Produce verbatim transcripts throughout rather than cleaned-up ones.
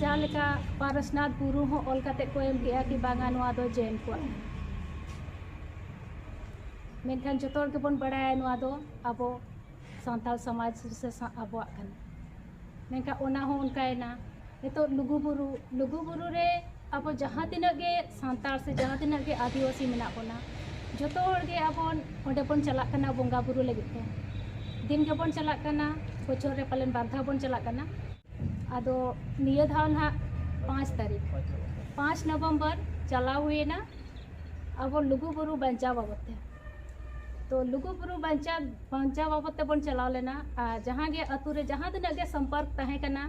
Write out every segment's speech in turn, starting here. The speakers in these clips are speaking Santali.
ᱡᱟᱦᱟᱸ ᱞᱮᱠᱟ ᱯᱟᱨᱥᱱᱟᱛᱷ ᱵᱩᱨᱩ ᱦᱚᱸ ᱚᱞ ᱠᱟᱛᱮ ᱠᱚ ᱮᱢ ᱠᱮᱜᱼᱟ ᱠᱤ ᱵᱟᱝᱟ, ᱱᱚᱣᱟ ᱫᱚ ᱡᱮᱱ ᱠᱚᱣᱟᱜ ᱠᱟᱱᱟ᱾ ᱢᱮᱱᱠᱷᱟᱱ ᱡᱚᱛᱚ ᱦᱚᱲ ᱜᱮᱵᱚᱱ ᱵᱟᱲᱟᱭᱟ ᱱᱚᱣᱟ ᱫᱚ ᱟᱵᱚ ᱥᱟᱱᱛᱟᱲ ᱥᱚᱢᱟᱡᱽ ᱥᱮ ᱥᱟ- ᱟᱵᱚᱣᱟᱜ ᱠᱟᱱᱟ᱾ ᱢᱮᱱᱠᱷᱟᱱ ᱚᱱᱟ ᱦᱚᱸ ᱚᱱᱠᱟᱭᱮᱱᱟ᱾ ᱱᱤᱛᱚᱜ ᱞᱩᱜᱩᱵᱩᱨᱩ, ᱞᱩᱜᱩᱵᱩᱨᱩ ᱨᱮ ᱟᱵᱚ ᱡᱟᱦᱟᱸ ᱛᱤᱱᱟᱹᱜ ᱜᱮ ᱥᱟᱱᱛᱟᱲ ᱥᱮ ᱡᱟᱦᱟᱸ ᱛᱤᱱᱟᱹᱜ ᱜᱮ ᱟᱹᱫᱤᱵᱟᱹᱥᱤ ᱢᱮᱱᱟᱜ ᱵᱚᱱᱟ, ᱡᱚᱛᱚ ᱦᱚᱲ ᱜᱮ ᱟᱵᱚ ᱚᱸᱰᱮ ᱵᱚᱱ ᱪᱟᱞᱟᱜ ᱠᱟᱱᱟ ᱵᱚᱸᱜᱟ ᱵᱩᱨᱩ ᱞᱟᱹᱜᱤᱫ ᱛᱮ᱾ ᱫᱤᱱ ᱜᱮᱵᱚᱱ ᱪᱟᱞᱟᱜ ᱠᱟᱱᱟ, ᱵᱚᱪᱷᱚᱨ ᱨᱮ ᱯᱟᱞᱮᱱ ᱵᱟᱨ ᱫᱷᱟᱣ ᱵᱚᱱ ᱪᱟᱞᱟᱜ ᱠᱟᱱᱟ᱾ ᱟᱫᱚ ᱱᱤᱭᱟᱹ ᱫᱷᱟᱣ ᱱᱟᱦᱟᱜ ᱯᱟᱸᱪ ᱛᱟᱹᱨᱤᱠᱷ, ᱯᱟᱸᱪ ᱱᱚᱵᱷᱮᱢᱵᱚᱨ ᱪᱟᱞᱟᱣ ᱦᱩᱭᱮᱱᱟ ᱟᱵᱚ ᱞᱩᱜᱩᱵᱩᱨᱩ ᱵᱟᱧᱪᱟᱣ ᱵᱟᱵᱚᱫ ᱛᱮ᱾ ᱛᱚ ᱞᱩᱜᱩᱵᱩᱨᱩ ᱵᱟᱧᱪᱟᱣ, ᱵᱟᱧᱪᱟᱣ ᱵᱟᱵᱚᱫ ᱛᱮᱵᱚᱱ ᱪᱟᱞᱟᱣ ᱞᱮᱱᱟ᱾ ᱟᱨ ᱡᱟᱦᱟᱸ ᱜᱮ ᱟᱹᱛᱩ ᱨᱮ ᱡᱟᱦᱟᱸ ᱛᱤᱱᱟᱹᱜ ᱜᱮ ᱥᱚᱢᱯᱚᱨᱠ ᱛᱟᱦᱮᱸ ᱠᱟᱱᱟ,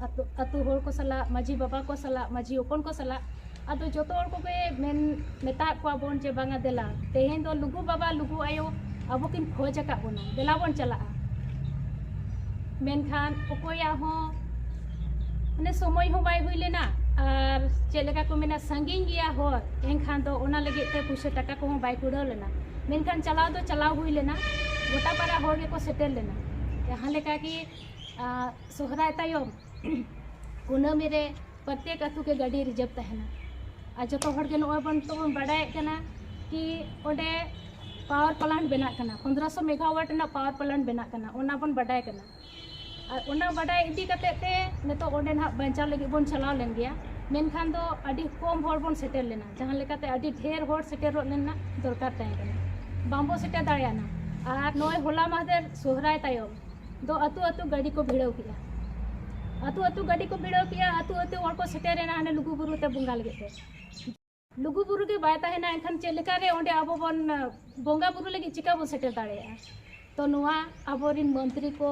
ᱟᱹᱛᱩ, ᱟᱹᱛᱩ ᱦᱚᱲ ᱠᱚ ᱥᱟᱞᱟᱜ, ᱢᱟᱹᱡᱷᱤ ᱵᱟᱵᱟ ᱠᱚ ᱥᱟᱞᱟᱜ, ᱢᱟᱹᱡᱷᱤ ᱦᱚᱯᱚᱱ ᱠᱚ ᱥᱟᱞᱟᱜ, ᱟᱫᱚ ᱡᱚᱛᱚ ᱦᱚᱲ ᱠᱚᱜᱮ ᱢᱮᱱ, ᱢᱮᱛᱟᱜ ᱠᱚᱣᱟ ᱵᱚᱱ ᱡᱮ ᱵᱟᱝᱟ ᱫᱮᱞᱟ, ᱛᱮᱦᱮᱧ ᱫᱚ ᱞᱩᱜᱩ ᱵᱟᱵᱟ, ᱞᱩᱜᱩ ᱟᱭᱳ ᱟᱵᱚ ᱠᱤᱱ ᱠᱷᱚᱡᱽ ᱟᱠᱟᱫ ᱵᱚᱱᱟ, ᱫᱮᱞᱟ ᱵᱚᱱ ᱪᱟᱞᱟᱜᱼᱟ᱾ ᱢᱮᱱᱠᱷᱟᱱ ᱚᱠᱚᱭᱟᱜ ᱦᱚᱸ ᱢᱟᱱᱮ ᱥᱚᱢᱚᱭ ᱦᱚᱸ ᱵᱟᱭ ᱦᱩᱭ ᱞᱮᱱᱟ, ᱟᱨ ᱪᱮᱫ ᱞᱮᱠᱟ ᱠᱚ ᱢᱮᱱᱟ, ᱥᱟᱺᱜᱤᱧ ᱜᱮᱭᱟ ᱦᱚᱨ, ᱮᱱᱠᱷᱟᱱ ᱫᱚ ᱚᱱᱟ ᱞᱟᱹᱜᱤᱫ ᱛᱮ ᱯᱩᱭᱥᱟᱹ ᱴᱟᱠᱟ ᱠᱚᱦᱚᱸ ᱵᱟᱭ ᱠᱩᱲᱟᱹᱣ ᱞᱮᱱᱟ᱾ ᱢᱮᱱᱠᱷᱟᱱ ᱪᱟᱞᱟᱣ ᱫᱚ ᱪᱟᱞᱟᱣ ᱦᱩᱭ ᱞᱮᱱᱟ, ᱜᱚᱴᱟ ᱯᱟᱲᱟ ᱦᱚᱲ ᱜᱮᱠᱚ ᱥᱮᱴᱮᱨ ᱞᱮᱱᱟ᱾ ᱡᱟᱦᱟᱸ ᱞᱮᱠᱟ ᱜᱮ, ᱟᱨ ᱥᱚᱦᱨᱟᱭ ᱛᱟᱭᱚᱢ ᱠᱩᱱᱟᱹᱢᱤ ᱨᱮ ᱯᱨᱚᱛᱮᱠ ᱟᱹᱛᱩ ᱜᱮ ᱜᱟᱹᱰᱤ ᱨᱤᱡᱟᱹᱵᱷ ᱛᱟᱦᱮᱱᱟ᱾ ᱟᱨ ᱡᱚᱛᱚ ᱦᱚᱲ ᱜᱮ ᱱᱚᱜᱼᱚᱭ ᱵᱚᱱ, ᱛᱚᱵᱚᱱ ᱵᱟᱰᱟᱭᱮᱫ ᱠᱟᱱᱟ ᱠᱤ ᱚᱸᱰᱮ ᱯᱟᱣᱟᱨ ᱯᱞᱟᱱᱴ ᱵᱮᱱᱟᱜ ᱠᱟᱱᱟ, ᱯᱚᱱᱫᱽᱨᱚᱥᱚ ᱢᱮᱜᱟᱣᱟᱴ ᱨᱮᱱᱟᱜ ᱯᱟᱣᱟᱨ ᱯᱞᱟᱱᱴ ᱵᱮᱱᱟᱜ ᱠᱟᱱᱟ, ᱚᱱᱟ ᱵᱚᱱ ᱵᱟᱰᱟᱭ ᱠᱟᱱᱟ᱾ ᱟᱨ ᱚᱱᱟ ᱵᱟᱰᱟᱭ ᱤᱫᱤ ᱠᱟᱛᱮ ᱛᱮ ᱱᱤᱛᱚᱜ ᱚᱸᱰᱮ ᱱᱟᱦᱟᱜ ᱵᱟᱧᱪᱟᱣ ᱞᱟᱹᱜᱤᱫ ᱵᱚᱱ ᱪᱟᱞᱟᱣ ᱞᱮᱱ ᱜᱮᱭᱟ, ᱢᱮᱱᱠᱷᱟᱱ ᱫᱚ ᱟᱹᱰᱤ ᱠᱚᱢ ᱦᱚᱲ ᱵᱚᱱ ᱥᱮᱴᱮᱨ ᱞᱮᱱᱟ, ᱡᱟᱦᱟᱸ ᱞᱮᱠᱟᱛᱮ ᱟᱹᱰᱤ ᱰᱷᱮᱨ ᱦᱚᱲ ᱥᱮᱴᱮᱨᱚᱜ ᱨᱮᱱᱟᱜ ᱫᱚᱨᱠᱟᱨ ᱛᱟᱦᱮᱸ ᱠᱟᱱᱟ, ᱵᱟᱝᱵᱚ ᱥᱮᱴᱮᱨ ᱫᱟᱲᱮᱭᱟᱜᱼᱟ᱾ ᱟᱨ ᱱᱚᱜᱼᱚᱭ ᱦᱚᱞᱟ ᱢᱟᱦᱫᱮᱨ ᱥᱚᱦᱨᱟᱭ ᱛᱟᱭᱚᱢ ᱫᱚ ᱟᱹᱛᱩ ᱟᱹᱛᱩ ᱜᱟᱹᱰᱤ ᱠᱚ ᱵᱷᱤᱲᱟᱹᱣ ᱠᱮᱜᱼᱟ, ᱟᱹᱛᱩ ᱟᱹᱛᱩ ᱜᱟᱹᱰᱤ ᱠᱚ ᱵᱷᱤᱲᱟᱹᱣ ᱠᱮᱜᱼᱟ, ᱟᱹᱛᱩ ᱟᱹᱛᱩ ᱦᱚᱲ ᱠᱚ ᱥᱮᱴᱮᱨᱮᱱᱟ ᱦᱟᱱᱮ ᱞᱩᱜᱩ ᱵᱩᱨᱩ ᱛᱮ ᱵᱚᱸᱜᱟ ᱞᱟᱹᱜᱤᱫ ᱛᱮ᱾ ᱞᱩᱜᱩ ᱵᱩᱨᱩ ᱜᱮ ᱵᱟᱭ ᱛᱟᱦᱮᱱᱟ, ᱮᱱᱠᱷᱟᱱ ᱪᱮᱫ ᱞᱮᱠᱟᱨᱮ ᱚᱸᱰᱮ ᱟᱵᱚ ᱵᱚᱱ, ᱵᱚᱸᱜᱟ ᱵᱩᱨᱩ ᱞᱟᱹᱜᱤᱫ ᱪᱤᱠᱟ ᱵᱚᱱ ᱥᱮᱴᱮᱨ ᱫᱟᱲᱮᱭᱟᱜᱼᱟ? ᱛᱚ ᱱᱚᱣᱟ ᱟᱵᱚᱨᱮᱱ ᱢᱚᱱᱛᱨᱤ ᱠᱚ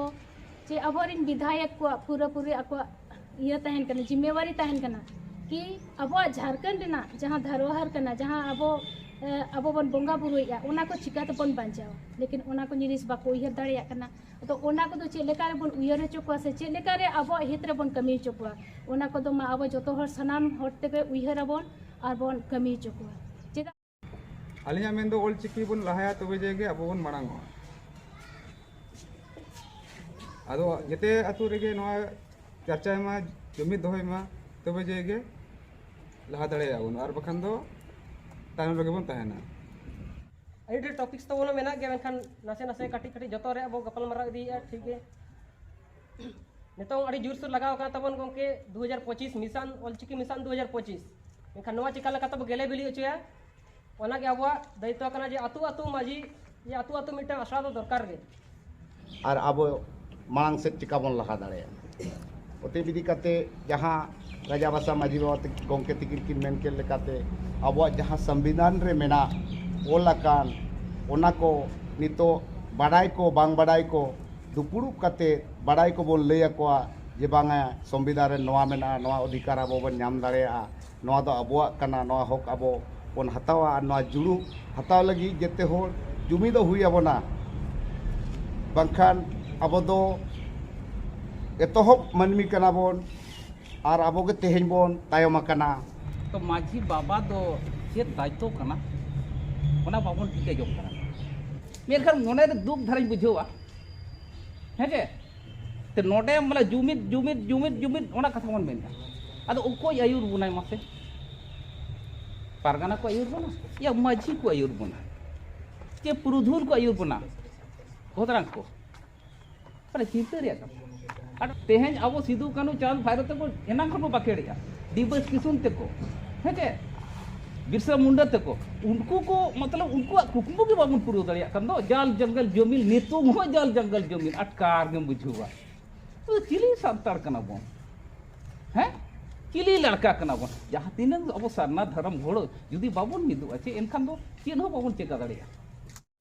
ᱪᱮ ᱟᱵᱚᱨᱮᱱ ᱵᱤᱫᱷᱟᱭᱚᱠ ᱠᱚᱣᱟᱜ ᱯᱩᱨᱟᱹᱯᱩᱨᱤ ᱟᱠᱚᱣᱟᱜ ᱤᱭᱟᱹ ᱛᱟᱦᱮᱱ ᱠᱟᱱᱟ, ᱡᱤᱢᱢᱮᱣᱟᱨᱤ ᱛᱟᱦᱮᱱ ᱠᱟᱱᱟ ᱠᱤ ᱟᱵᱚᱣᱟᱜ ᱡᱷᱟᱲᱠᱷᱚᱸᱰ ᱨᱮᱱᱟᱜ ᱡᱟᱦᱟᱸ ᱫᱷᱟᱨᱚᱦᱟᱨ ᱠᱟᱱᱟ, ᱡᱟᱦᱟᱸ ᱟᱵᱚ, ᱮ, ᱟᱵᱚ ᱵᱚᱱ ᱵᱚᱸᱜᱟ ᱵᱩᱨᱩᱭᱮᱫᱼᱟ, ᱚᱱᱟ ᱠᱚ ᱪᱤᱠᱟ ᱛᱮᱵᱚᱱ ᱵᱟᱧᱪᱟᱣᱟ? ᱞᱮᱠᱤᱱ ᱚᱱᱟ ᱠᱚ ᱡᱤᱱᱤᱥ ᱵᱟᱠᱚ ᱩᱭᱦᱟᱹᱨ ᱫᱟᱲᱮᱭᱟᱜ ᱠᱟᱱᱟ᱾ ᱛᱚ ᱚᱱᱟ ᱠᱚᱫᱚ ᱪᱮᱫ ᱞᱮᱠᱟ ᱨᱮᱵᱚᱱ ᱩᱭᱦᱟᱹᱨ ᱦᱚᱪᱚ ᱠᱚᱣᱟ ᱥᱮ ᱪᱮᱫ ᱞᱮᱠᱟ ᱨᱮ ᱟᱵᱚᱣᱟᱜ ᱦᱤᱛ ᱨᱮᱵᱚᱱ ᱠᱟᱹᱢᱤ ᱦᱚᱪᱚ ᱠᱚᱣᱟ, ᱚᱱᱟ ᱠᱚᱫᱚ ᱢᱟ ᱟᱵᱚ ᱡᱚᱛᱚ ᱦᱚᱲ ᱥᱟᱱᱟᱢ ᱦᱚᱲ ᱛᱮᱜᱮ ᱩᱭᱦᱟᱹᱨ ᱟᱵᱚᱱ ᱟᱨ ᱵᱚᱱ ᱠᱟᱹᱢᱤ ᱦᱚᱪᱚ ᱠᱚᱣᱟ᱾ ᱪᱮᱫᱟᱜ? ᱟᱹᱞᱤᱧᱟᱜ ᱢᱮᱱ ᱫᱚ ᱚᱞ ᱪᱤᱠᱤ ᱵᱚᱱ ᱞᱟᱦᱟᱭᱟ, ᱛᱚᱵᱮ ᱡᱮ ᱜᱮ ᱟᱵᱚ ᱵᱚᱱ ᱢᱟᱲᱟᱝ ᱚᱜᱼᱟ᱾ ᱟᱫᱚ ᱡᱮᱛᱮ ᱟᱹᱛᱩ ᱨᱮᱜᱮ ᱱᱚᱣᱟ ᱪᱟᱨᱪᱟᱭ ᱢᱟ, ᱡᱩᱢᱤᱫ ᱫᱚᱦᱚᱭ ᱢᱟ, ᱛᱚᱵᱮ ᱡᱮ ᱜᱮ ᱞᱟᱦᱟ ᱫᱟᱲᱮᱭᱟᱜᱼᱟ ᱵᱚᱱ, ᱟᱨ ᱵᱟᱠᱷᱟᱱ ᱫᱚ ᱛᱟᱭᱱᱚᱢ ᱨᱮᱜᱮ ᱵᱚᱱ ᱛᱟᱦᱮᱱᱟ᱾ ᱟᱹᱰᱤ ᱰᱷᱮᱨ ᱴᱚᱯᱤᱠᱥ ᱛᱟᱵᱚᱱ ᱢᱮᱱᱟᱜ ᱜᱮᱭᱟ, ᱢᱮᱱᱠᱷᱟᱱ ᱱᱟᱥᱮ ᱱᱟᱥᱮ ᱠᱟᱹᱴᱤᱡ ᱠᱟᱹᱴᱤᱡ ᱡᱚᱛᱚ ᱨᱮᱭᱟᱜ ᱵᱚ ᱜᱟᱯᱟᱞ ᱢᱟᱨᱟᱣ ᱤᱫᱤᱭᱮᱫᱼᱟ, ᱴᱷᱤᱠ ᱜᱮ᱾ ᱱᱤᱛᱚᱝ ᱟᱹᱰᱤ ᱡᱳᱨᱥᱳᱨ ᱞᱟᱜᱟᱣ ᱟᱠᱟᱱ ᱛᱟᱵᱚᱱ ᱜᱚᱢᱠᱮ, ᱫᱩ ᱦᱟᱡᱟᱨ ᱯᱚᱸᱪᱤᱥ ᱢᱤᱥᱚᱱ, ᱚᱞᱪᱤᱠᱤ ᱢᱤᱥᱚᱱ ᱫᱩ ᱦᱟᱡᱟᱨ ᱯᱚᱸᱪᱤᱥ᱾ ᱢᱮᱱᱠᱷᱟᱱ ᱱᱚᱣᱟ ᱪᱤᱠᱟ ᱞᱮᱠᱟ ᱛᱮᱵᱚ ᱜᱮᱞᱮ ᱵᱤᱞᱤ ᱦᱚᱪᱚᱭᱟ, ᱚᱱᱟᱜᱮ ᱟᱵᱚᱣᱟᱜ ᱫᱟᱭᱤᱛᱛᱚ ᱠᱟᱱᱟ ᱡᱮ ᱟᱹᱛᱩ ᱟᱹᱛᱩ ᱢᱟᱹᱡᱷᱤ, ᱡᱮ ᱟᱹᱛᱩ ᱟᱹᱛᱩ ᱢᱤᱫᱴᱟᱝ ᱟᱥᱲᱟ ᱫᱚ ᱫᱚᱨᱠᱟᱨ ᱜᱮ᱾ ᱟᱨ ᱟᱵᱚ ᱢᱟᱲᱟᱝ ᱥᱮᱫ ᱪᱤᱠᱟ ᱵᱚᱱ ᱞᱟᱦᱟ ᱫᱟᱲᱮᱭᱟᱜᱼᱟ, ᱚᱛᱮ ᱤᱫᱤ ᱠᱟᱛᱮ ᱡᱟᱦᱟᱸ ᱨᱟᱡᱟ ᱵᱷᱟᱥᱟ ᱢᱟᱹᱡᱷᱤ ᱵᱟᱵᱟ ᱛᱟᱹᱠᱤᱱ, ᱜᱚᱢᱠᱮ ᱛᱟᱹᱠᱤᱱ ᱠᱤᱱ ᱢᱮᱱ ᱠᱮᱫ ᱞᱮᱠᱟᱛᱮ, ᱟᱵᱚᱣᱟᱜ ᱡᱟᱦᱟᱸ ᱥᱚᱝᱵᱤᱫᱷᱟᱱ ᱨᱮ ᱢᱮᱱᱟᱜ, ᱚᱞ ᱟᱠᱟᱱ, ᱚᱱᱟ ᱠᱚ ᱱᱤᱛᱚᱜ ᱵᱟᱰᱟᱭ ᱠᱚ ᱵᱟᱝ ᱵᱟᱰᱟᱭ ᱠᱚ ᱫᱩᱯᱲᱩᱵ ᱠᱟᱛᱮ ᱵᱟᱰᱟᱭ ᱠᱚᱵᱚᱱ ᱞᱟᱹᱭ ᱟᱠᱚᱣᱟ ᱡᱮ ᱵᱟᱝᱟ, ᱥᱚᱝᱵᱤᱫᱷᱟᱱ ᱨᱮ ᱱᱚᱣᱟ ᱢᱮᱱᱟᱜᱼᱟ, ᱱᱚᱣᱟ ᱚᱫᱷᱤᱠᱟᱨ ᱟᱵᱚ ᱵᱚᱱ ᱧᱟᱢ ᱫᱟᱲᱮᱭᱟᱜᱼᱟ, ᱱᱚᱣᱟ ᱫᱚ ᱟᱵᱚᱣᱟᱜ ᱠᱟᱱᱟ, ᱱᱚᱣᱟ ᱦᱚᱠ ᱟᱵᱚ ᱵᱚᱱ ᱦᱟᱛᱟᱣᱟ᱾ ᱟᱨ ᱱᱚᱣᱟ ᱡᱩᱲᱩ ᱦᱟᱛᱟᱣ ᱞᱟᱹᱜᱤᱫ ᱡᱮᱛᱮ ᱦᱚᱲ ᱡᱩᱢᱤᱫᱚᱜ ᱦᱩᱭ ᱟᱵᱚᱱᱟ, ᱵᱟᱝᱠᱷᱟᱱ ᱟᱵᱚ ᱫᱚ ᱮᱛᱚᱦᱚᱵ ᱢᱟᱹᱱᱢᱤ ᱠᱟᱱᱟ ᱵᱚᱱ᱾ ᱟᱨ ᱟᱵᱚ ᱜᱮ ᱛᱮᱦᱮᱧ ᱵᱚᱱ ᱛᱟᱭᱚᱢ ᱟᱠᱟᱱᱟ᱾ ᱛᱚ ᱢᱟᱹᱡᱷᱤ ᱵᱟᱵᱟ ᱫᱚ ᱪᱮᱫ ᱫᱟᱭᱤᱛᱛᱚ ᱠᱟᱱᱟ, ᱚᱱᱟ ᱵᱟᱵᱚᱱ ᱴᱷᱤᱠᱟᱹ ᱡᱚᱝ ᱠᱟᱱᱟ᱾ ᱢᱮᱱᱠᱷᱟᱱ ᱢᱚᱱᱮ ᱨᱮ ᱫᱩᱠ ᱫᱷᱟᱨᱟᱧ ᱵᱩᱡᱷᱟᱹᱣᱟ, ᱦᱮᱸ ᱪᱮ? ᱛᱮ ᱱᱚᱰᱮ ᱢᱟᱱᱮ ᱡᱩᱢᱤᱫ, ᱡᱩᱢᱤᱫ, ᱡᱩᱢᱤᱫ, ᱡᱩᱢᱤᱫ, ᱚᱱᱟ ᱠᱟᱛᱷᱟ ᱵᱚᱱ ᱢᱮᱱᱫᱟ᱾ ᱟᱫᱚ ᱚᱠᱚᱭ ᱟᱹᱭᱩᱨ ᱵᱚᱱᱟᱭ ᱢᱟᱥᱮ? ᱯᱟᱨᱜᱟᱱᱟ ᱠᱚ ᱟᱹᱭᱩᱨ ᱵᱚᱱᱟ, ᱭᱟ ᱢᱟᱹᱡᱷᱤ ᱠᱚ ᱟᱹᱭᱩᱨ ᱵᱚᱱᱟ, ᱪᱮ ᱯᱩᱨᱩᱫᱷᱩᱞ ᱠᱚ ᱟᱹᱭᱩᱨ ᱵᱚᱱᱟ? ᱠᱷᱚᱫᱽᱨᱟᱝ ᱠᱚ᱾ ᱢᱟᱱᱮ ᱪᱤᱱᱛᱟᱹ ᱨᱮᱭᱟᱜ ᱠᱟᱛᱷᱟ᱾ ᱟᱨ ᱛᱮᱦᱮᱧ ᱟᱵᱚ ᱥᱤᱫᱩ, ᱠᱟᱹᱱᱦᱩ, ᱪᱟᱸᱫᱽ, ᱵᱷᱟᱭᱨᱳ ᱛᱮᱠᱚ ᱮᱱᱟᱝ ᱠᱷᱚᱱ ᱵᱚ ᱵᱟᱠᱷᱮᱲᱮᱜᱼᱟ, ᱰᱤᱵᱟᱹ ᱠᱤᱥᱩᱱ ᱛᱮᱠᱚ, ᱦᱮᱸ ᱪᱮ? ᱵᱤᱨᱥᱟ ᱢᱩᱱᱰᱟ ᱛᱮᱠᱚ, ᱩᱱᱠᱩ ᱠᱚ ᱢᱚᱛᱞᱚᱵ ᱩᱱᱠᱩᱣᱟᱜ ᱠᱩᱠᱢᱩ ᱜᱮ ᱵᱟᱵᱚᱱ ᱯᱩᱨᱟᱹᱣ ᱫᱟᱲᱮᱭᱟᱜ ᱠᱟᱱ ᱫᱚ, ᱡᱟᱞ ᱡᱚᱝᱜᱚᱞ ᱡᱚᱢᱤᱱ, ᱱᱤᱛᱚᱝ ᱦᱚᱸ ᱡᱟᱞ ᱡᱚᱝᱜᱚᱞ ᱡᱚᱢᱤᱱ, ᱟᱴᱠᱟᱨ ᱜᱮᱢ ᱵᱩᱡᱷᱟᱹᱣᱟ᱾ ᱛᱚ ᱪᱤᱞᱤ ᱥᱟᱱᱛᱟᱲ ᱠᱟᱱᱟ ᱵᱚᱱ? ᱦᱮᱸ? ᱪᱤᱞᱤ ᱞᱟᱲᱠᱟ ᱠᱟᱱᱟ ᱵᱚᱱ? ᱡᱟᱦᱟᱸ ᱛᱤᱱᱟᱹᱜ ᱟᱵᱚ ᱥᱟᱨᱱᱟ ᱫᱷᱚᱨᱚᱢ ᱦᱚᱲ ᱡᱩᱫᱤ ᱵᱟᱵᱚᱱ ᱢᱤᱫᱚᱜᱼᱟ ᱪᱮ, ᱮᱱᱠᱷᱟᱱ ᱫᱚ ᱪᱮᱫ ᱦᱚᱸ ᱵᱟᱵᱚᱱ ᱪᱮᱠᱟ ᱫᱟᱲᱮᱭᱟᱜᱼᱟ᱾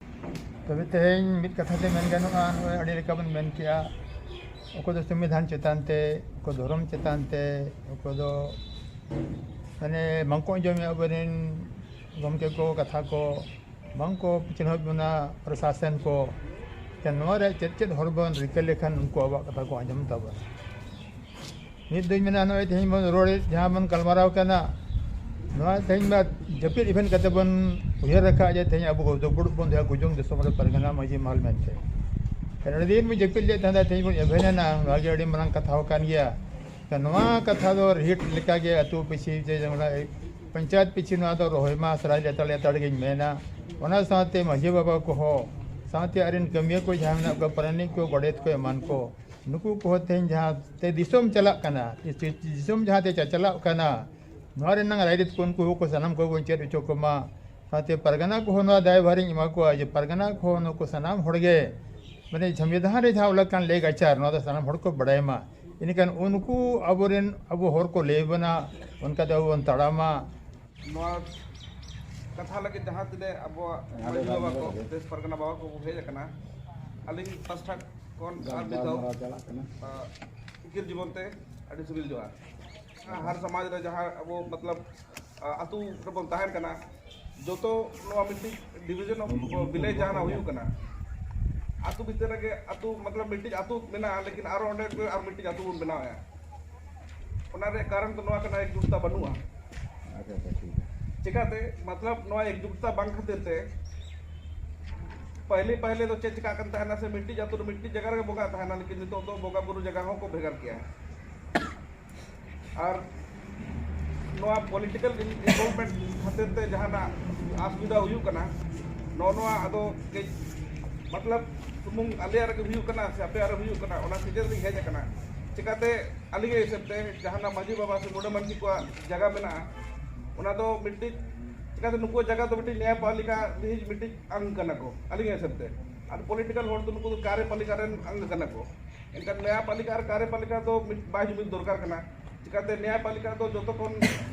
ᱛᱚᱵᱮ ᱛᱮᱦᱮᱧ ᱢᱤᱫ ᱠᱟᱛᱷᱟ ᱛᱮ ᱢᱮᱱ ᱜᱟᱱᱚᱜᱼᱟ, ᱱᱚᱜᱼᱚᱭ ᱟᱹᱰᱤ ᱞᱮᱠᱟ ᱵᱚᱱ ᱢᱮᱱ ᱠᱮᱜᱼᱟ, ᱚᱠᱚᱭ ᱫᱚ ᱥᱚᱝᱵᱤᱫᱷᱟᱱ ᱪᱮᱛᱟᱱ ᱛᱮ, ᱚᱠᱚᱭ ᱫᱷᱚᱨᱚᱢ ᱪᱮᱛᱟᱱ ᱛᱮ, ᱚᱠᱚᱭ ᱫᱚ ᱢᱟᱱᱮ ᱵᱟᱝᱠᱚ ᱟᱸᱡᱚᱢᱮᱜᱼᱟ ᱟᱵᱚᱨᱮᱱ ᱜᱚᱢᱠᱮ ᱠᱚ ᱠᱟᱛᱷᱟ ᱠᱚ, ᱵᱟᱝᱠᱚ ᱪᱤᱱᱦᱟᱹᱣᱮᱫ ᱵᱚᱱᱟ ᱯᱨᱚᱥᱟᱥᱚᱱ ᱠᱚ᱾ ᱮᱱᱠᱷᱟᱱ ᱱᱚᱣᱟ ᱨᱮ ᱪᱮᱫ ᱪᱮᱫ ᱦᱚᱨ ᱵᱚᱱ ᱨᱤᱠᱟᱹ ᱞᱮᱠᱷᱟᱱ ᱩᱱᱠᱩ ᱟᱵᱚᱣᱟᱜ ᱠᱟᱛᱷᱟ ᱠᱚ ᱟᱸᱡᱚᱢ ᱛᱟᱵᱚᱱᱟ? ᱢᱤᱫ ᱫᱩᱧ ᱢᱮᱱᱟ, ᱱᱚᱜᱼᱚᱭ ᱛᱮᱦᱮᱧ ᱵᱚᱱ ᱨᱚᱲᱮᱫ, ᱡᱟᱦᱟᱸ ᱵᱚᱱ ᱜᱟᱞᱢᱟᱨᱟᱣ ᱠᱟᱱᱟ, ᱱᱚᱣᱟ ᱛᱮᱦᱮᱧ ᱢᱟ ᱡᱟᱹᱯᱤᱫ ᱮᱵᱷᱮᱱ ᱠᱟᱛᱮ ᱵᱚᱱ ᱩᱭᱦᱟᱹᱨ ᱟᱠᱟᱫ ᱡᱮ ᱛᱮᱦᱮᱧ ᱟᱵᱚ ᱫᱩᱯᱲᱩᱵ ᱵᱚᱱ ᱫᱚᱦᱚᱭᱟ ᱜᱩᱡᱩᱝ ᱫᱤᱥᱚᱢ ᱨᱮ ᱯᱟᱨᱜᱟᱱᱟ ᱢᱟᱹᱡᱷᱤ ᱢᱟᱦᱟᱞ ᱢᱮᱱᱛᱮ᱾ ᱮᱱᱠᱷᱟᱱ ᱟᱹᱰᱤ ᱫᱤᱱ ᱵᱚᱱ ᱡᱟᱹᱯᱤᱫ ᱞᱮᱫ ᱛᱟᱦᱮᱸᱫ, ᱛᱮᱦᱮᱧ ᱵᱚᱱ ᱮᱵᱷᱮᱱ ᱮᱱᱟ, ᱱᱚᱣᱟ ᱜᱮ ᱟᱹᱰᱤ ᱢᱟᱨᱟᱝ ᱠᱟᱛᱷᱟ ᱠᱟᱱ ᱜᱮᱭᱟ᱾ ᱱᱚᱣᱟ ᱠᱟᱛᱷᱟ ᱫᱚ ᱨᱤᱦᱤᱴ ᱞᱮᱠᱟᱜᱮ ᱟᱹᱛᱩ ᱯᱤᱪᱷᱤ ᱡᱮ ᱡᱮᱢᱚᱱ ᱯᱚᱧᱪᱟᱭᱮᱛ ᱯᱤᱪᱷᱤ ᱱᱚᱣᱟ ᱫᱚ ᱨᱚᱦᱚᱭ ᱢᱟ ᱥᱟᱨᱟᱭ ᱞᱮᱛᱟᱲ ᱞᱮᱛᱟᱲ ᱜᱤᱧ ᱢᱮᱱᱟ᱾ ᱚᱱᱟ ᱥᱟᱶᱛᱮ ᱢᱟᱹᱡᱷᱤ ᱵᱟᱵᱟ ᱠᱚᱦᱚᱸ ᱥᱟᱶᱛᱮ ᱟᱨᱮᱱ ᱠᱟᱹᱢᱤᱭᱟᱹ ᱠᱚ ᱡᱟᱦᱟᱸ ᱢᱮᱱᱟᱜ ᱠᱚᱣᱟ, ᱯᱟᱨᱟᱱᱤᱠ ᱠᱚ, ᱜᱚᱰᱮᱛ ᱠᱚ, ᱮᱢᱟᱱ ᱠᱚ, ᱱᱩᱠᱩ ᱠᱚᱦᱚᱸ ᱛᱮᱦᱮᱧ ᱡᱟᱦᱟᱸ ᱛᱮ ᱫᱤᱥᱚᱢ ᱪᱟᱞᱟᱜ ᱠᱟᱱᱟ, ᱫᱤᱥᱚᱢ ᱡᱟᱦᱟᱸ ᱛᱮ ᱪᱟᱪᱟᱞᱟᱜ ᱠᱟᱱᱟ, ᱱᱚᱣᱟ ᱨᱮᱱᱟᱝ ᱨᱟᱭᱨᱤᱛ ᱠᱚ ᱩᱱᱠᱩ ᱠᱚ ᱥᱟᱱᱟᱢ ᱠᱚᱵᱚᱱ ᱪᱮᱫ ᱦᱚᱪᱚ ᱠᱚᱢᱟ᱾ ᱥᱟᱶᱛᱮ ᱯᱟᱨᱜᱟᱱᱟ ᱠᱚᱦᱚᱸ ᱱᱚᱣᱟ ᱫᱟᱭᱵᱷᱟᱨᱤᱧ ᱮᱢᱟ ᱠᱚᱣᱟ ᱡᱮ ᱯᱟᱨᱜᱟᱱᱟ ᱠᱚᱦᱚᱸ ᱱᱩᱠᱩ ᱥᱟᱱᱟᱢ ᱦᱚᱲᱜᱮ ᱢᱟᱱᱮ ᱥᱚᱝᱵᱤᱫᱷᱟᱱ ᱨᱮ ᱡᱟᱦᱟᱸ ᱚᱞ ᱟᱠᱟᱱ ᱞᱮᱜᱟᱪᱟᱨ, ᱱᱚᱣᱟ ᱫᱚ ᱥᱟᱱᱟᱢ ᱦᱚᱲ ᱠᱚ ᱵᱟᱲᱟᱭ ᱢᱟ᱾ ᱤᱱᱟᱹᱠᱷᱟᱱ ᱩᱱᱠᱩ ᱟᱵᱚᱨᱮᱱ, ᱟᱵᱚ ᱦᱚᱨ ᱠᱚ ᱞᱟᱹᱭ ᱵᱚᱱᱟ, ᱚᱱᱠᱟ ᱛᱮ ᱟᱵᱚ ᱵᱚᱱ ᱛᱟᱲᱟᱢᱟ᱾ ᱱᱚᱣᱟ ᱠᱟᱛᱷᱟ ᱞᱟᱹᱜᱤᱫ ᱡᱟᱦᱟᱸ ᱛᱤᱱᱟᱹᱜ ᱟᱵᱚᱣᱟᱜ ᱢᱟᱹᱡᱷᱤ ᱵᱟᱵᱟ ᱠᱚ, ᱫᱮᱥ ᱯᱟᱨᱜᱟᱱᱟ ᱵᱟᱵᱟ ᱠᱚ ᱦᱮᱡ ᱟᱠᱟᱱᱟ, ᱟᱹᱞᱤᱧ ᱯᱟᱥᱴᱟ ᱠᱷᱚᱱ ᱟᱨ ᱢᱤᱫ ᱫᱷᱟᱣ, ᱜᱟᱞᱢᱟᱨᱟᱣ ᱪᱟᱞᱟᱜ ᱠᱟᱱᱟ᱾ ᱟ, ᱤᱠᱤᱞ ᱡᱤᱵᱚᱱ ᱛᱮ ᱟᱹᱰᱤ ᱥᱤᱵᱤᱞ ᱡᱚᱦᱟᱨ᱾ ᱦᱟᱨ ᱥᱚᱢᱟᱡᱽ ᱨᱮ ᱡᱟᱦᱟᱸ ᱟᱵᱚ ᱢᱚᱛᱞᱚᱵ, ᱟ, ᱟᱹᱛᱩ ᱨᱮᱵᱚᱱ ᱛᱟᱦᱮᱱ ᱠᱟᱱᱟ, ᱡᱚᱛᱚ ᱱᱚᱣᱟ ᱢᱤᱫᱴᱤᱡ division of village ᱡᱟᱦᱟᱸ ᱦᱩᱭᱩᱜ ᱠᱟᱱᱟ, ᱟᱹᱛᱩ ᱵᱷᱤᱛᱤᱨ ᱨᱮᱜᱮ ᱟᱹᱛᱩ, ᱢᱚᱛᱞᱚᱵ, ᱢᱤᱫᱴᱤᱡ ᱟᱹᱛᱩ ᱢᱮᱱᱟᱜᱼᱟ, ᱞᱮᱠᱤᱱ ᱟᱨᱚ ᱚᱸᱰᱮ ᱟᱨ ᱢᱤᱫᱴᱤᱡ ᱟᱹᱛᱩ ᱵᱚᱱ ᱵᱮᱱᱟᱣᱮᱫᱼᱟ᱾ ᱚᱱᱟ ᱨᱮᱭᱟᱜ ᱠᱟᱨᱚᱱ ᱫᱚ ᱱᱚᱣᱟ ᱠᱟᱱᱟ, ᱮᱠᱡᱩᱴᱛᱟ ᱵᱟᱹᱱᱩᱜᱼᱟ᱾ ᱟᱪᱪᱷᱟ, ᱟᱪᱪᱷᱟ, ᱴᱷᱤᱠ ᱜᱮᱭᱟ᱾ ᱪᱮᱠᱟᱛᱮ? ᱢᱚᱛᱞᱚᱵ, ᱱᱚᱣᱟ ᱮᱠᱡᱩᱴᱛᱟ ᱵᱟᱝ ᱠᱷᱟᱹᱛᱤᱨ ᱛᱮ ᱯᱟᱦᱞᱮ, ᱯᱟᱦᱞᱮ ᱫᱚ ᱪᱮᱫ ᱪᱤᱠᱟᱜ ᱠᱟᱱ ᱛᱟᱦᱮᱱᱟ ᱥᱮ, ᱢᱤᱫᱴᱤᱡ ᱟᱹᱛᱩ ᱨᱮ ᱢᱤᱫᱴᱤᱡ ᱡᱟᱭᱜᱟ ᱨᱮᱜᱮ ᱵᱚᱸᱜᱟ ᱛᱟᱦᱮᱱᱟ, ᱞᱮᱠᱤᱱ ᱱᱤᱛᱚᱜ ᱫᱚ ᱵᱚᱸᱜᱟ ᱵᱩᱨᱩ ᱡᱟᱭᱜᱟ ᱦᱚᱸᱠᱚ ᱵᱷᱮᱜᱟᱨ ᱠᱮᱜᱼᱟ᱾ ᱟᱨ ᱱᱚᱣᱟ political involvement ᱠᱷᱟᱹᱛᱤᱨ ᱛᱮ ᱡᱟᱦᱟᱱᱟᱜ ᱚᱥᱩᱵᱤᱫᱷᱟ ᱦᱩᱭᱩᱜ ᱠᱟᱱᱟ, ᱱᱚᱜᱼᱚ ᱱᱚᱣᱟ ᱟᱫᱚ ᱠᱟᱹᱡ, ᱢᱚᱛᱞᱚᱵ, ᱥᱩᱢᱩᱝ ᱟᱞᱮᱭᱟᱜ ᱨᱮᱜᱮ ᱦᱩᱭᱩᱜ ᱠᱟᱱᱟ ᱥᱮ ᱟᱯᱮᱭᱟᱜ ᱨᱮ ᱦᱩᱭᱩᱜ ᱠᱟᱱᱟ, ᱚᱱᱟ ᱥᱮᱪᱮᱫ ᱞᱤᱧ ᱦᱮᱡ ᱟᱠᱟᱱᱟ᱾ ᱪᱤᱠᱟᱛᱮ ᱟᱹᱞᱤᱧᱟᱜ ᱦᱤᱥᱟᱹᱵ ᱛᱮ ᱡᱟᱦᱟᱱᱟᱜ ᱢᱟᱹᱡᱷᱤ ᱵᱟᱵᱟ ᱥᱮ ᱢᱩᱰᱟᱹ ᱢᱟᱹᱡᱷᱤ ᱠᱚᱣᱟᱜ ᱡᱟᱭᱜᱟ ᱢᱮᱱᱟᱜᱼᱟ, ᱚᱱᱟ ᱫᱚ ᱢᱤᱫᱴᱤᱡ, ᱪᱤᱠᱟᱛᱮ ᱱᱩᱠᱩᱣᱟᱜ ᱡᱟᱭᱜᱟ ᱫᱚ ᱢᱤᱫᱴᱤᱡ ᱱᱮᱭᱟᱯᱟᱞᱤᱠᱟ ᱨᱤᱱᱤᱡ ᱢᱤᱫᱴᱤᱡ ᱟᱝ ᱠᱟᱱᱟ ᱠᱚ ᱟᱹᱞᱤᱧᱟᱜ ᱦᱤᱥᱟᱹᱵ ᱛᱮ, ᱟᱨ political ᱦᱚᱲ ᱫᱚ ᱱᱩᱠᱩ ᱫᱚ ᱠᱟᱨᱭᱚᱯᱟᱞᱤᱠᱟ ᱨᱮᱱ ᱟᱝ ᱠᱟᱱᱟ ᱠᱚ᱾ ᱮᱱᱠᱷᱟᱱ ᱱᱮᱭᱟᱯᱟᱞᱤᱠᱟ ᱟᱨ ᱠᱟᱨᱭᱚᱯᱟᱞᱤᱠᱟ ᱫᱚ ᱢᱤᱫ ᱵᱟᱭ ᱡᱩᱢᱤᱫ ᱫᱚᱨᱠᱟᱨ ᱠᱟᱱᱟ᱾ ᱪᱤᱠᱟᱛᱮ ᱱᱮᱭᱟᱯᱟᱞᱤᱠᱟ ᱫᱚ ᱡᱚᱛᱚ ᱠᱷᱚᱱ,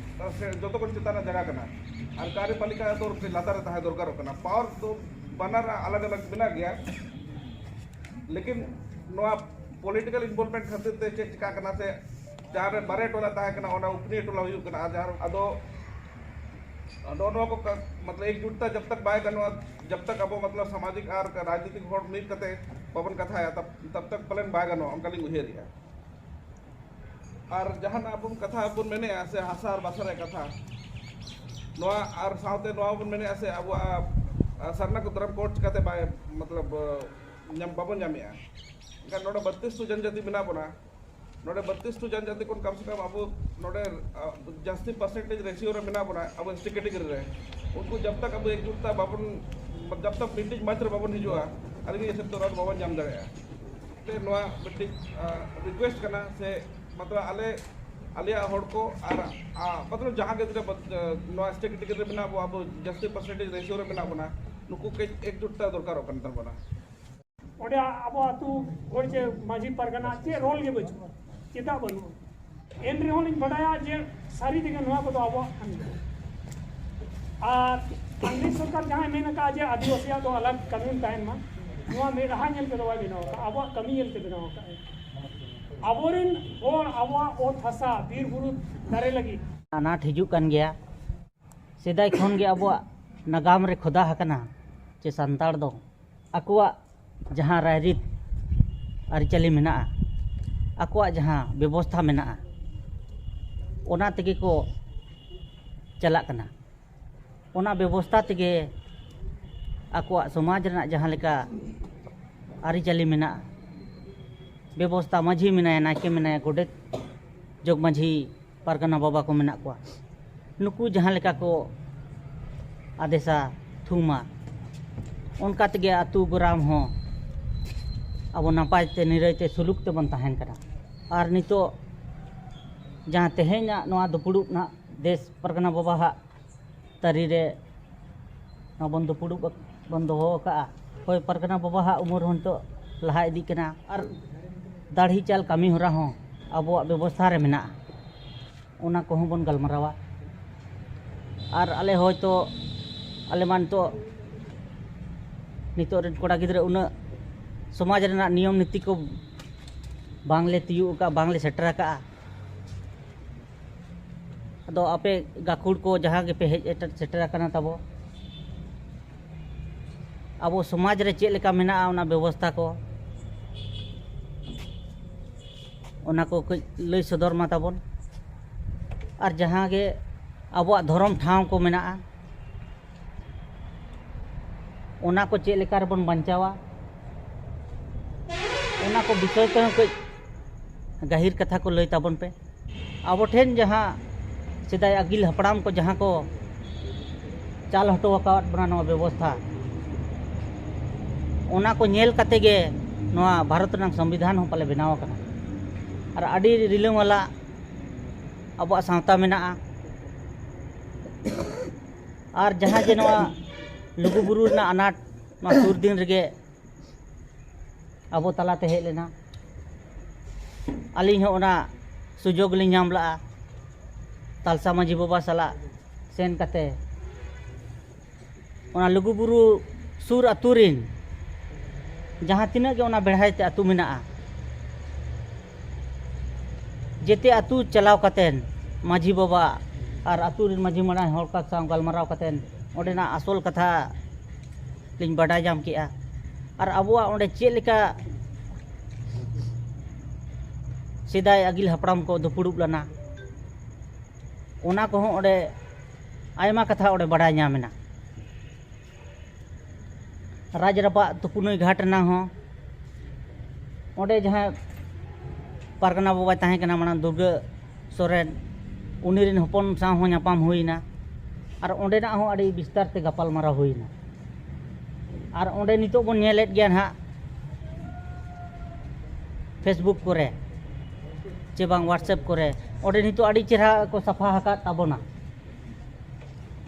ᱥᱮ ᱡᱚᱛᱚ ᱠᱷᱚᱱ ᱪᱮᱛᱟᱱ ᱨᱮ ᱡᱟᱭᱜᱟ ᱠᱟᱱᱟ, ᱟᱨ ᱠᱟᱨᱭᱚᱯᱟᱞᱤᱠᱟ ᱫᱚ ᱞᱟᱛᱟᱨ ᱨᱮ ᱛᱟᱦᱮᱸ ᱫᱚᱨᱠᱟᱨᱚᱜ ᱠᱟᱱᱟ᱾ Power ᱫᱚ ᱵᱟᱱᱟᱨ ᱟᱞᱟᱜᱽ ᱟᱞᱟᱜᱽ ᱢᱮᱱᱟᱜ ᱜᱮᱭᱟ, ᱞᱮᱠᱤᱱ ᱱᱚᱣᱟ political involvement ᱠᱷᱟᱹᱛᱤᱨ ᱛᱮ ᱪᱮᱫ ᱪᱤᱠᱟᱜ ᱠᱟᱱᱟ ᱥᱮ, ᱡᱟᱦᱟᱸ ᱨᱮ ᱵᱟᱨᱭᱟ ᱴᱚᱞᱟ ᱛᱟᱦᱮᱸ ᱠᱟᱱᱟ, ᱚᱱᱟ ᱩᱯᱱᱤᱭᱟᱹ ᱴᱚᱞᱟ ᱦᱩᱭᱩᱜ ᱠᱟᱱᱟ᱾ ᱟᱨ ᱡᱟᱦᱟᱸ ᱟᱫᱚ ᱱᱚᱜᱼᱚ ᱱᱚᱣᱟ ᱠᱚ ᱠᱟ-, ᱢᱚᱛᱞᱚᱵ, ᱮᱠᱡᱩᱴᱛᱟ ᱡᱟᱵ ᱛᱟᱠ ᱵᱟᱭ ᱜᱟᱱᱚᱜᱼᱟ, ᱡᱟᱵ ᱛᱟᱠ ᱟᱵᱚ, ᱢᱚᱛᱞᱚᱵ, ᱥᱟᱢᱟᱡᱤᱠ ᱟᱨ ᱨᱟᱡᱽᱱᱤᱛᱤᱠ ᱦᱚᱲ ᱢᱤᱫ ᱠᱟᱛᱮ ᱵᱟᱵᱚᱱ ᱠᱟᱛᱷᱟᱭᱟ, ᱛᱟᱵ, ᱛᱟᱵ ᱛᱟᱠ ᱯᱟᱞᱮᱱ ᱵᱟᱭ ᱜᱟᱱᱚᱜᱼᱟ, ᱚᱱᱠᱟ ᱞᱤᱧ ᱩᱭᱦᱟᱹᱨᱮᱜᱼᱟ᱾ ᱟᱨ ᱡᱟᱦᱟᱱᱟᱜ ᱟᱵᱚ ᱠᱟᱛᱷᱟ ᱵᱚᱱ ᱢᱮᱱᱮᱜᱼᱟ ᱥᱮ ᱦᱟᱥᱟ ᱟᱨ ᱵᱷᱟᱥᱟ ᱨᱮᱭᱟᱜ ᱠᱟᱛᱷᱟ, ᱱᱚᱣᱟ ᱟᱨ ᱥᱟᱶᱛᱮ ᱱᱚᱣᱟ ᱵᱚᱱ ᱢᱮᱱᱮᱜᱼᱟ ᱥᱮ ᱟᱵᱚᱣᱟᱜ, ᱟ, ᱥᱟᱨᱱᱟ ᱠᱚ ᱫᱷᱚᱨᱚᱢ code ᱪᱤᱠᱟᱛᱮ ᱵᱟᱭ, ᱢᱚᱛᱞᱚᱵ, ᱧᱟᱢ, ᱵᱟᱵᱚᱱ ᱧᱟᱢᱮᱜᱼᱟ᱾ ᱮᱱᱠᱷᱟᱱ ᱱᱚᱰᱮ ᱵᱟᱛᱤᱥ ᱡᱚᱱᱡᱟᱹᱛᱤ ᱢᱮᱱᱟᱜ ᱵᱚᱱᱟ, ᱱᱚᱰᱮ ᱵᱟᱛᱤᱥ ᱴᱩ ᱡᱟᱱᱡᱟᱛᱤ ᱠᱷᱚᱱ ᱠᱚᱢ ᱥᱮ ᱠᱚᱢ ᱟᱵᱚ ᱱᱚᱰᱮ, ᱟ, ᱡᱟᱹᱥᱛᱤ ᱯᱟᱨᱥᱮᱱᱴᱮᱡᱽ ᱨᱮᱥᱤᱭᱳ ᱨᱮ ᱢᱮᱱᱟᱜ ᱵᱚᱱᱟ ᱟᱵᱚ ᱮᱥ ᱴᱤ ᱠᱮᱴᱮᱜᱚᱨᱤ ᱨᱮ᱾ ᱩᱱᱠᱩ ᱡᱟᱵ ᱛᱟᱠ ᱟᱵᱚ ᱮᱠᱡᱩᱴᱛᱟ ᱵᱟᱵᱚᱱ, ᱡᱟᱵ ᱛᱟᱠ ᱢᱤᱫᱴᱤᱡ ᱢᱟᱪ ᱨᱮ ᱵᱟᱵᱚᱱ ᱦᱤᱡᱩᱜᱼᱟ, ᱟᱹᱞᱤᱧ ᱦᱤᱥᱟᱹᱵ ᱛᱮ ᱚᱱᱟ ᱫᱚ ᱵᱟᱵᱚᱱ ᱧᱟᱢ ᱫᱟᱲᱮᱭᱟᱜᱼᱟ᱾ ᱛᱮ ᱱᱚᱣᱟ ᱢᱤᱫᱴᱤᱡ, ᱟ, ᱨᱤᱠᱩᱭᱮᱥᱴ ᱠᱟᱱᱟ ᱥᱮ ᱢᱚᱛᱞᱚᱵ ᱟᱞᱮ, ᱟᱞᱮᱭᱟᱜ ᱦᱚᱲ ᱠᱚ ᱟᱨ, ᱟ, ᱢᱚᱛᱞᱚᱵ ᱡᱟᱦᱟᱸ ᱜᱮ ᱛᱤᱱᱟᱹᱜ ᱵᱚ-, ᱟ, ᱱᱚᱣᱟ ᱮᱥ ᱴᱤ ᱠᱮᱴᱮᱜᱚᱨᱤ ᱨᱮ ᱢᱮᱱᱟᱜ ᱵᱚ, ᱟᱵᱚ ᱡᱟᱹᱥᱛᱤ ᱯᱟᱨᱥᱮᱱᱴᱮᱡᱽ ᱨᱮᱥᱤᱭᱳ ᱨᱮ ᱢᱮᱱᱟᱜ ᱵᱚᱱᱟ, ᱱᱩᱠᱩ ᱠᱟᱹᱡ ᱮᱠᱡᱩᱴᱛᱟ ᱫᱚᱨᱠᱟᱨᱚᱜ ᱠᱟᱱ ᱛᱟᱵᱚᱱᱟ᱾ ᱚᱸᱰᱮ ᱟᱵᱚ ᱟᱹᱛᱩ ᱦᱚᱲ ᱪᱮ ᱢᱟᱹᱡᱷᱤ ᱯᱟᱨᱜᱟᱱᱟ ᱪᱮᱫ ᱨᱳᱞ ᱜᱮ ᱵᱟᱹᱪᱩᱜᱼᱟ᱾ ᱪᱮᱫᱟᱜ ᱵᱟᱹᱱᱩᱜᱼᱟ? ᱮᱱ ᱨᱮᱦᱚᱸ ᱞᱤᱧ ᱵᱟᱰᱟᱭᱟ ᱡᱮ ᱥᱟᱹᱨᱤ ᱛᱮᱜᱮ ᱱᱚᱣᱟ ᱠᱚᱫᱚ ᱟᱵᱚᱣᱟᱜ ᱠᱟᱱ ᱜᱮᱭᱟ᱾ ᱟᱨ ᱤᱝᱨᱮᱡᱽ ᱥᱚᱨᱠᱟᱨ ᱡᱟᱦᱟᱸᱭ ᱢᱮᱱ ᱟᱠᱟᱫᱼᱟ ᱡᱮ ᱟᱹᱫᱤᱵᱟᱹᱥᱤᱭᱟᱜ ᱫᱚ ᱟᱞᱟᱜᱽ ᱠᱟᱹᱱᱩᱱ ᱛᱟᱦᱮᱱ ᱢᱟ, ᱱᱚᱣᱟ ᱢᱮᱫᱦᱟ ᱧᱮᱞ ᱛᱮᱫᱚ ᱵᱟᱭ ᱵᱮᱱᱟᱣ ᱟᱠᱟᱫᱼᱟ, ᱟᱵᱚᱣᱟᱜ ᱠᱟᱹᱢᱤ ᱧᱮᱞ ᱛᱮ ᱵᱮᱱᱟᱣ ᱟᱠᱟᱫᱼᱟᱭ᱾ ᱟᱵᱚᱨᱮᱱ ᱦᱚᱲ ᱟᱵᱚᱣᱟᱜ ᱚᱛ ᱦᱟᱥᱟ, ᱵᱤᱨ ᱵᱩᱨᱩ, ᱫᱟᱨᱮ ᱞᱟᱹᱜᱤᱫ ᱟᱱᱟᱴ ᱦᱤᱡᱩᱜ ᱠᱟᱱ ᱜᱮᱭᱟ᱾ ᱥᱮᱫᱟᱭ ᱠᱷᱚᱱ ᱜᱮ ᱟᱵᱚᱣᱟᱜ ᱱᱟᱜᱟᱢ ᱨᱮ ᱠᱷᱚᱫᱟ ᱟᱠᱟᱱᱟ ᱡᱮ ᱥᱟᱱᱛᱟᱲ ᱫᱚ ᱟᱠᱚᱣᱟᱜ ᱡᱟᱦᱟᱸ ᱨᱟᱭᱨᱤᱛ ᱟᱹᱨᱤᱪᱟᱹᱞᱤ ᱢᱮᱱᱟᱜᱼᱟ, ᱟᱠᱚᱣᱟᱜ ᱡᱟᱦᱟᱸ ᱵᱮᱵᱚᱥᱛᱷᱟ ᱢᱮᱱᱟᱜᱼᱟ, ᱚᱱᱟ ᱛᱮᱜᱮ ᱠᱚ ᱪᱟᱞᱟᱜ ᱠᱟᱱᱟ᱾ ᱚᱱᱟ ᱵᱮᱵᱚᱥᱛᱷᱟ ᱛᱮᱜᱮ ᱟᱠᱚᱣᱟᱜ ᱥᱚᱢᱟᱡᱽ ᱨᱮᱱᱟᱜ ᱡᱟᱦᱟᱸ ᱞᱮᱠᱟ ᱟᱹᱨᱤᱪᱟᱹᱞᱤ ᱢᱮᱱᱟᱜᱼᱟ, ᱵᱮᱵᱚᱥᱛᱷᱟ, ᱢᱟᱹᱡᱷᱤ ᱢᱮᱱᱟᱭᱟ, ᱱᱟᱭᱠᱮ ᱢᱮᱱᱟᱭᱟ, ᱜᱚᱰᱮᱛ, ᱡᱚᱜᱽ ᱢᱟᱹᱡᱷᱤ, ᱯᱟᱨᱜᱟᱱᱟ ᱵᱟᱵᱟ ᱠᱚ ᱢᱮᱱᱟᱜ ᱠᱚᱣᱟ, ᱱᱩᱠᱩ ᱡᱟᱦᱟᱸ ᱞᱮᱠᱟ ᱠᱚ ᱟᱫᱮᱥᱟ ᱛᱷᱩᱢᱟ, ᱚᱱᱠᱟ ᱛᱮᱜᱮ ᱟᱹᱛᱩ ᱜᱚᱨᱟᱢ ᱦᱚᱸ ᱟᱵᱚ ᱱᱟᱯᱟᱭ ᱛᱮ ᱱᱤᱨᱟᱹᱭ ᱛᱮ ᱥᱩᱞᱩᱠ ᱛᱮᱵᱚᱱ ᱛᱟᱦᱮᱱ ᱠᱟᱱᱟ᱾ ᱟᱨ ᱱᱤᱛᱚᱜ ᱡᱟᱦᱟᱸ ᱛᱮᱦᱮᱧᱟᱜ ᱱᱚᱣᱟ ᱫᱩᱯᱲᱩᱵ ᱱᱟᱜ ᱫᱮᱥ ᱯᱟᱨᱜᱟᱱᱟ ᱵᱟᱵᱟᱣᱟᱜ ᱛᱟᱹᱨᱤ ᱨᱮ ᱱᱚᱣᱟ ᱵᱚᱱ ᱫᱩᱯᱲᱩᱵ ᱵᱚᱱ ᱫᱚᱦᱚ ᱟᱠᱟᱫᱼᱟ, ᱦᱳᱭ, ᱯᱟᱨᱜᱟᱱᱟ ᱵᱟᱵᱟᱣᱟᱜ ᱩᱢᱮᱨ ᱦᱚᱸ ᱱᱤᱛᱚᱜ ᱞᱟᱦᱟ ᱤᱫᱤᱜ ᱠᱟᱱᱟ᱾ ᱟᱨ ᱫᱟᱲᱦᱤ ᱪᱟᱞ ᱠᱟᱹᱢᱤ ᱦᱚᱨᱟ ᱦᱚᱸ ᱟᱵᱚᱣᱟᱜ ᱵᱮᱵᱚᱥᱛᱷᱟ ᱨᱮ ᱢᱮᱱᱟᱜᱼᱟ, ᱚᱱᱟ ᱠᱚᱦᱚᱸ ᱵᱚᱱ ᱜᱟᱞᱢᱟᱨᱟᱣᱟ᱾ ᱟᱨ ᱟᱞᱮ ᱦᱚᱭᱛᱳ, ᱟᱞᱮ ᱢᱟ ᱱᱤᱛᱚᱜ, ᱱᱤᱛᱚᱜ ᱨᱮᱱ ᱠᱚᱲᱟ ᱜᱤᱫᱽᱨᱟᱹ ᱩᱱᱟᱹᱜ ᱥᱚᱢᱟᱡᱽ ᱨᱮᱱᱟᱜ ᱱᱤᱭᱚᱢ ᱱᱤᱛᱤ ᱠᱚ ᱵᱟᱝᱞᱮ ᱛᱤᱭᱳᱜ ᱟᱠᱟᱫᱼᱟ, ᱵᱟᱝᱞᱮ ᱥᱮᱴᱮᱨ ᱟᱠᱟᱫᱼᱟ᱾ ᱟᱫᱚ ᱟᱯᱮ ᱜᱟᱹᱠᱷᱩᱲ ᱠᱚ ᱡᱟᱦᱟᱸ ᱜᱮᱯᱮ ᱦᱮᱡ ᱥᱮᱴᱮᱨ ᱟᱠᱟᱱᱟ ᱛᱟᱵᱚ, ᱟᱵᱚ ᱥᱚᱢᱟᱡᱽ ᱨᱮ ᱪᱮᱫ ᱞᱮᱠᱟ ᱢᱮᱱᱟᱜᱼᱟ ᱚᱱᱟ ᱵᱮᱵᱚᱥᱛᱷᱟ ᱠᱚ, ᱚᱱᱟ ᱠᱚ ᱠᱟᱹᱡ ᱞᱟᱹᱭ ᱥᱚᱫᱚᱨ ᱢᱟ ᱛᱟᱵᱚᱱ᱾ ᱟᱨ ᱡᱟᱦᱟᱸ ᱜᱮ ᱟᱵᱚᱣᱟᱜ ᱫᱷᱚᱨᱚᱢ ᱴᱷᱟᱶ ᱠᱚ ᱢᱮᱱᱟᱜᱼᱟ, ᱚᱱᱟ ᱠᱚ ᱪᱮᱫ ᱞᱮᱠᱟ ᱨᱮᱵᱚᱱ ᱵᱟᱧᱪᱟᱣᱟ, ᱚᱱᱟ ᱠᱚ ᱵᱤᱥᱚᱭ ᱛᱮᱦᱚᱸ ᱠᱟᱹᱡ ᱜᱟᱹᱦᱤᱨ ᱠᱟᱛᱷᱟ ᱠᱚ ᱞᱟᱹᱭ ᱛᱟᱵᱚᱱ ᱯᱮ᱾ ᱟᱵᱚ ᱴᱷᱮᱱ ᱡᱟᱦᱟᱸ ᱥᱮᱫᱟᱭ ᱟᱹᱜᱤᱞ ᱦᱟᱯᱲᱟᱢ ᱠᱚ ᱡᱟᱦᱟᱸ ᱠᱚ ᱪᱟᱞ ᱦᱚᱴᱚ ᱟᱠᱟᱫ ᱵᱚᱱᱟ ᱱᱚᱣᱟ ᱵᱮᱵᱚᱥᱛᱷᱟ, ᱚᱱᱟ ᱠᱚ ᱧᱮᱞ ᱠᱟᱛᱮ ᱜᱮ ᱱᱚᱣᱟ ᱵᱷᱟᱨᱚᱛ ᱨᱮᱱᱟᱜ ᱥᱚᱝᱵᱤᱫᱷᱟᱱ ᱦᱚᱸ ᱯᱟᱞᱮ ᱵᱮᱱᱟᱣ ᱟᱠᱟᱱᱟ᱾ ᱟᱨ ᱟᱹᱰᱤ ᱨᱤᱞᱟᱹᱢᱟᱞᱟ ᱟᱵᱚᱣᱟᱜ ᱥᱟᱶᱛᱟ ᱢᱮᱱᱟᱜᱼᱟ᱾ ᱟᱨ ᱡᱟᱦᱟᱸ ᱡᱮ ᱱᱚᱣᱟ ᱞᱩᱜᱩᱵᱩᱨᱩ ᱨᱮᱱᱟᱜ ᱟᱱᱟᱴ ᱱᱚᱣᱟ ᱥᱩᱨ ᱫᱤᱱ ᱨᱮᱜᱮ ᱟᱵᱚ ᱛᱟᱞᱟᱛᱮ ᱦᱮᱡ ᱞᱮᱱᱟ᱾ ᱟᱹᱞᱤᱧ ᱦᱚᱸ ᱚᱱᱟ ᱥᱩᱡᱳᱜᱽ ᱞᱤᱧ ᱧᱟᱢ ᱞᱟᱜᱼᱟ, ᱛᱟᱞᱥᱟ ᱢᱟᱹᱡᱷᱤ ᱵᱟᱵᱟ ᱥᱟᱞᱟᱜ ᱥᱮᱱ ᱠᱟᱛᱮ ᱚᱱᱟ ᱞᱩᱜᱩᱵᱩᱨᱩ ᱥᱩᱨ ᱟᱹᱛᱩ ᱨᱤᱱ ᱡᱟᱦᱟᱸ ᱛᱤᱱᱟᱹᱜ ᱜᱮ ᱚᱱᱟ ᱵᱮᱲᱦᱟᱭ ᱛᱮ ᱟᱹᱛᱩ ᱢᱮᱱᱟᱜᱼᱟ, ᱡᱮᱛᱮ ᱟᱹᱛᱩ ᱪᱟᱞᱟᱣ ᱠᱟᱛᱮᱱ ᱢᱟᱹᱡᱷᱤ ᱵᱟᱵᱟ ᱟᱨ ᱟᱹᱛᱩ ᱨᱤᱱ ᱢᱟᱹᱡᱷᱤ ᱢᱟᱲᱟᱝ ᱦᱚᱲ ᱠᱚ ᱥᱟᱶ ᱜᱟᱞᱢᱟᱨᱟᱣ ᱠᱟᱛᱮᱱ ᱚᱸᱰᱮᱱᱟᱜ ᱟᱥᱚᱞ ᱠᱟᱛᱷᱟ ᱞᱤᱧ ᱵᱟᱰᱟᱭ ᱧᱟᱢ ᱠᱮᱜᱼᱟ᱾ ᱟᱨ ᱟᱵᱚᱣᱟᱜ ᱚᱸᱰᱮ ᱪᱮᱫ ᱞᱮᱠᱟ ᱥᱮᱫᱟᱭ ᱟᱹᱜᱤᱞ ᱦᱟᱯᱲᱟᱢ ᱠᱚ ᱫᱩᱯᱩᱲᱩᱵ ᱞᱮᱱᱟ, ᱚᱱᱟ ᱠᱚᱦᱚᱸ ᱚᱸᱰᱮ ᱟᱭᱢᱟ ᱠᱟᱛᱷᱟ ᱚᱸᱰᱮ ᱵᱟᱰᱟᱭ ᱧᱟᱢ ᱮᱱᱟ᱾ ᱨᱟᱡᱽ ᱨᱟᱯᱟᱜ ᱛᱩᱯᱩᱱᱟᱹᱭ ᱜᱷᱟᱴ ᱨᱮᱱᱟᱜ ᱦᱚᱸ ᱚᱸᱰᱮ ᱡᱟᱦᱟᱸᱭ ᱯᱟᱨᱜᱟᱱᱟ ᱵᱟᱵᱟᱭ ᱛᱟᱦᱮᱸ ᱠᱟᱱᱟ ᱢᱟᱲᱟᱝ, ᱫᱩᱨᱜᱟᱹ ᱥᱚᱨᱮᱱ, ᱩᱱᱤ ᱨᱮᱱ ᱦᱚᱯᱚᱱ ᱥᱟᱶ ᱦᱚᱸ ᱧᱟᱯᱟᱢ ᱦᱩᱭ ᱮᱱᱟ᱾ ᱟᱨ ᱚᱸᱰᱮᱱᱟᱜ ᱦᱚᱸ ᱟᱹᱰᱤ ᱵᱤᱥᱛᱟᱨ ᱛᱮ ᱜᱟᱯᱟᱞ ᱢᱟᱨᱟᱣ ᱦᱩᱭ ᱮᱱᱟ᱾ ᱟᱨ ᱚᱸᱰᱮ ᱱᱤᱛᱚᱜ ᱵᱚᱱ ᱧᱮᱞᱮᱫ ᱜᱮᱭᱟ ᱱᱟᱦᱟᱜ, Facebook ᱠᱚᱨᱮ ᱪᱮ ᱵᱟᱝ WhatsApp ᱠᱚᱨᱮ, ᱚᱸᱰᱮ ᱱᱤᱛᱚᱜ ᱟᱹᱰᱤ ᱪᱮᱦᱨᱟ ᱠᱚ ᱥᱟᱯᱷᱟ ᱟᱠᱟᱫ ᱛᱟᱵᱚᱱᱟ᱾